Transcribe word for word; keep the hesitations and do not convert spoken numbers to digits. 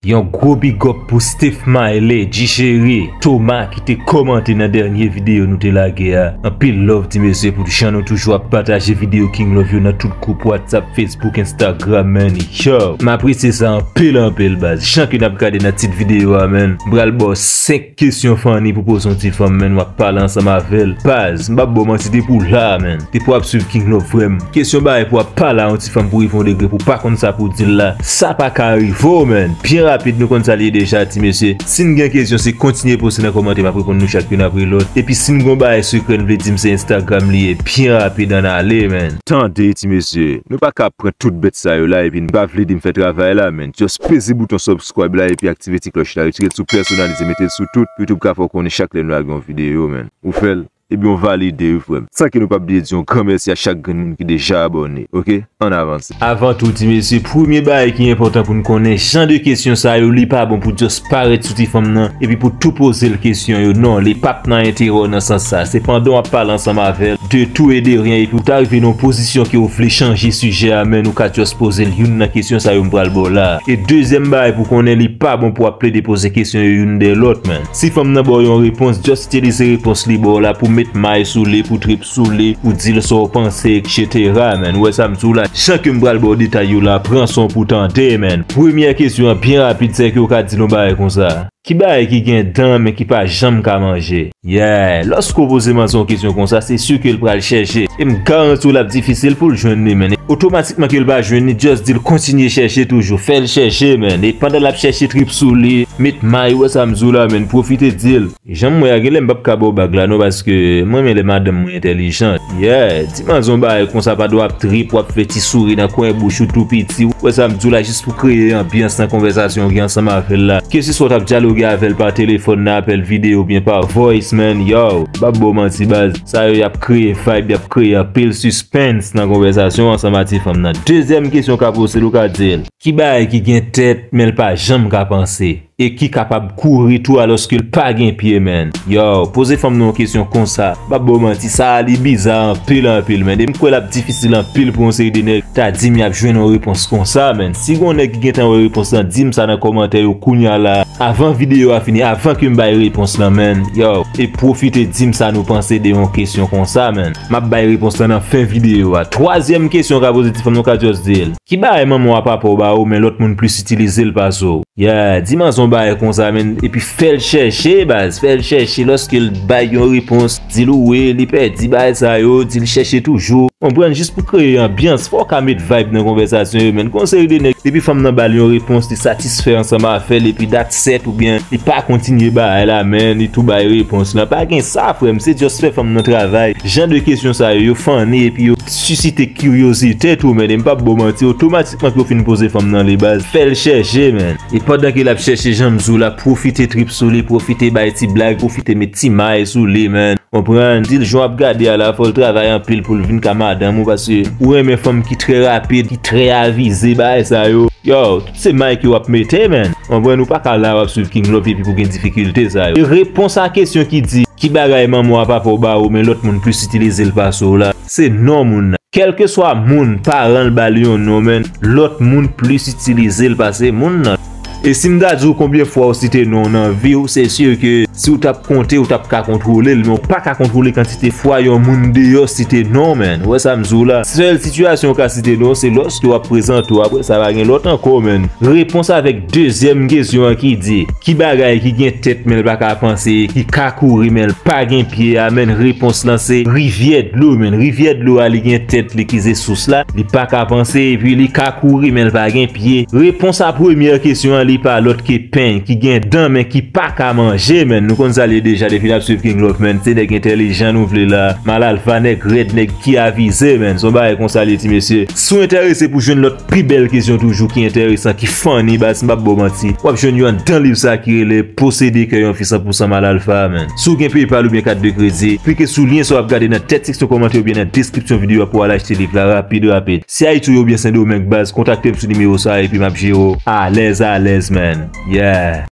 Yon gwo big up pou Steph Miley, G Chéri, Thomas ki te kòmante nan dènye videyo nou te lage a. Anpil love ti mesye pou jan nou toujou ap pataje videyo King Love yo nan tout gwoup WhatsApp, Facebook, Instagram, man. Yo, m apresye sa anpil, anpil, baz. Jan ke n ap gade nan tit videyo a, man, m pral ba w senk kesyon funny pou poze yon ti fanm, man, w ap pale ansanm avè l. Baz, m p ap ba w manti, depi w la, man, depi w ap swiv King Love, frè m, kesyon bagay pou w ap pale a yon ti fanm pou rive yon degre pou w pa konn sa pou w di l la, sa pa ka rive w, man. Byen rapid, nou konn sa l ye deja, ti mesye. Si n gen kesyon, se kontinye poste nan kòmantè, m ap reponn nou chak youn apre lòt. Epi si n gen yon bagay sekrè n vle di m, se Instagram li ye. Byen rapid, ann ale, man. Tande, ti mesye, nou pa ka ap pran tout bèt sa yo la epi n pa vle di m fè travay la, man. Just peze bouton subscribe la epi aktive ti klòch la, retire l sou pèsonalize, mete l sou tout, YouTube ka fè w konnen chak lè n lage yon videyo, man. Ou fè l, ebyen w valide wi, frè m. San ke nou p ap bliye di yon gran mèsi a chak grenn moun ki deja abòne, oke? Ann avanse. Avan tou, ti mesye, premye bagay ki enpòtan pou n konnen, jan de kesyon sa yo, li pa bon pou just parèt sou ti fanm nan, epi pou tou poze l kesyon yo. Non, li p ap nan enterè w nan sans sa. Se pandan w ap pale ansanm avè l, de tout et de rien, epi w ta rive nan yon pozisyon ke w vle chanje sijè a, man, ou ka just poze l youn nan kesyon sa yo m pral ba w la. E dezyèm bagay pou konnen, li pa bon pou w ap plede poze kesyon yo youn dèyè lòt, man. Si fanm nan ba w yon repons, just itilize repons li ba w la pou met may sou li, pou trip sou li, pou di l sa w panse, et cetera, man. Ou wè sa m di w la? Jan ke m pral ba w detay yo la, pran san w pou tande, man. Premyè kesyon an, byen rapid, se ke w ka di l yon bagay konsa. Ki bagay ki gen dan, men ki pa janm ka manje? Yeah, lòske w poze manzè yon kesyon konsa, se si ke l pral chèche. E m garanti w l ap difisil pou l jwenn li, man. E otomatikman ke l pa jwenn li, just di l kontinye chèche toujou. Fè l chèche, man. E pandan l ap chèche, trip sou li, met may, ou wè sa m di w la, man. Pwofite di l. Jan m wè a, genlè m p ap ka ba w bag la non, paske m renmen lè madanm mwen entèlijant. Yeah, di manzè yon bagay konsa, pandan w ap trip, w ap fè ti souri nan kwen bouch ou tou piti. Ou wè sa m di w la, jis pou kreye anbyans nan konvèsasyon w gen ansanm avè l la. Keseswa w t ap dyaloge avè l pa telefòn, nan apèl videyo oubyen pa voice, man, yo, m p ap ba w manti, baz. Sa yo, y ap kreye vibe, y ap kreye anpil suspense nan konvèsasyon w ansanm ak ti fanm nan. Dezyèm kesyon w ka poze l, ou ka di l, ki bagay ki gen tèt, men l pa janm ka panse? E ki kapab kouri tou alòske l pa gen pye, man. Yo, poze fanm nan yon kesyon konsa, m p ap ba w manti, sa a li biza anpil, anpil, man. E m kwè l ap difisil anpil pou yon seri de nèg ta di m y ap jwenn yon repons konsa, man. Si gen yon nèg ki gentan wè repons lan, di m sa nan kòmantè yo kounya la, avan videyo a fini, avan ke m bay repons lan, man. Yo, e pwofite di m sa nou panse de yon kesyon konsa, man. M ap bay repons lan nan fen videyo a. Twazyèm kesyon w ka poze ti fanm nan, ou ka just di l, ki bagay manman w ak papa w ba ou, men lòt moun plis itilize l pase w? Yeah, di manzè yon bagay konsa, man, epi fè l chèche, baz, fè l chèche. Lòske l bay yon repons, di l wi, li pèdi bagay sa yo, di l chèche toujou. Konprann, jis pou kreye anbyans, fò w ka met vibe nan konvèsasyon yo, man. Gon seri de nèg, depi fanm nan ba l yon repons, li satisfè ansanm avè l, epi that's it, oubyen li pa kontinye bagay la, man, li tou bay repons lan. Pa gen sa, frè m, se just fè fanm nan travay. Jan de kesyon sa yo, yo funny, epi yo sisite kiryozite tou, man. E m p ap ba w manti, otomatikman ke w fin poze fanm nan li, baz, fè l chèche, man. E pandan ke l ap chèche, jan m di w la, pwofite trip sou li, pwofite bay ti blag, pwofite met ti may sou li, man. Konprann? Di l jan w ap gade a la, fò l travay anpil pou l vin ka madanm ou, paske ou renmen fanm ki trè rapid, ki trè avize, bagay sa yo. Yo, tout se may ke w ap mete, man. Konprann? Ou pa ka la w ap swiv King Love epi pou gen difikilte sa yo. E repons a kesyon ki di, ki bagay manman w ak papa w ba ou, men lòt moun plis itilize l pase w la, se non moun nan. Kèlkeswa moun, paran l ba l yon non, man, lòt moun plis itilize l pase moun nan. E si m ta di w konbyen fwa w site non w nan vi w, se si ke si w t ap konte, w t ap ka kontwole l, men w pa ka kontwole kantite fwa yon moun deyò site non w, man. Ou wè sa m di w la? Sèl sitiyasyon w ka site non w, se lòske w ap prezante w. Apre sa, pa gen lòt ankò, man. Repons avèk dezyèm kesyon an ki di, ki bagay ki gen tèt, men l pa ka panse, ki ka kouri, men l pa gen pye a, man? Repons lan se rivyè dlo, man. Rivyè dlo a, li gen tèt li ki se sous la, li pa ka panse, epi li ka kouri, men l pa gen pye. Repons a premyè kesyon an, li pa lòt ke pen, ki gen dan, men ki pa ka manje, man. Nou konn sa l ye deja depi n ap swiv King Love, man. Se nèg entèlijan nou vle la. Mal alfa, nèg rèd, nèg ki avize, man. Se yon bagay konsa l ye, ti mesye. Si w enterese pou jwenn lòt pi bèl kesyon toujou ki enteresan, ki funny, baz, m p ap ba w manti, w ap jwenn yo anndan liv sa ki rele Posede kè yon fi san pou san Mal Alfa, man. Si w gen PayPal oubyen kat de kredi, klike sou lyen sa w ap gade nan tèt seksyon kòmantè oubyen nan deskripsyon videyo a pou w al achte liv la rapid, rapid. Si Ayiti w ye oubyen Sendomeng, baz, kontakte m sou nimewo sa a epi m ap jere w alèz, alèz, man. Yeah.